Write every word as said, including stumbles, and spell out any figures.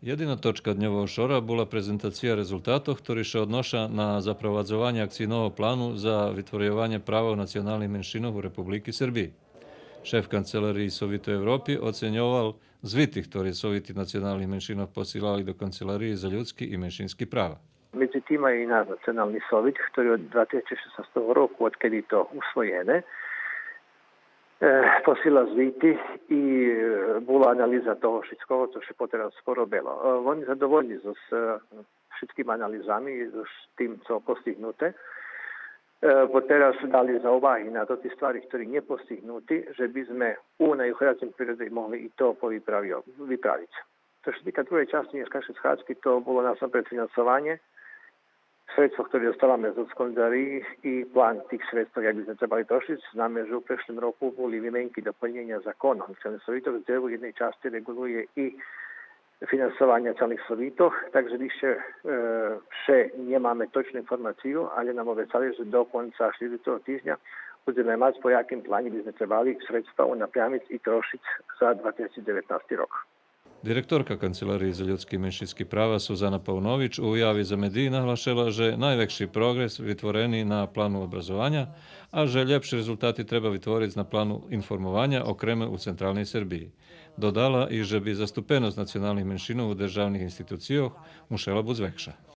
Єдина точка дньового шора була презентация резултатох, хтори ше одноша на запровадзованє акцийного плану за витворйованє правох националних меншинох у Републики Сербиї. Шеф Канцелариї Совиту Европи оценьовал звити, хтори Совити националних меншинох посилали до Канцелариї за людски и меншински права. Медзи тима и наш Национални совит, хтори од два тисячи шеснастого року, одкеди то усвоєне, е, посила звити и, е, була анализа того шицкого цо ше потераз поробело. Е, вони задовольни зоз, е, шицкима анализами и зоз тим цо постигнуте. Е, потераз дали зауваги на тоти ствари хтори нє постигнути, же би зме у найкратшим периодзе могли и то повиправио-, виправиц. Цо ше тика другей часци нєшкайшей схадзки, то було насампред финансованє, средства хтори доставаме зоз Канцелариї и план тих средства як би зме требали трошиц. Знаме же у прешлим року були вименки дополнєня законох о Националних совитох, дзе у єдней часци реґулує и финансованє Националних совитох, так же више, е, ше нємаме точну информацию, але нам обецали же до конца шлїдуюцого тижня будземе мац по яким плану би зме требали средства унапрямиц и трошиц за два тисячи дзеветнасти рок. Директорка Канцелариї за людски и меншински права Сузана Павнович у уяви за медиї наглашела же найвекши проґрес витворени на плану образованя, а же лєпши резултати треба витвориц на плану информованя, окреме у централней Сербиї. Додала и же би заступеносц националних меншинох у державних институцийох мушела буц векша.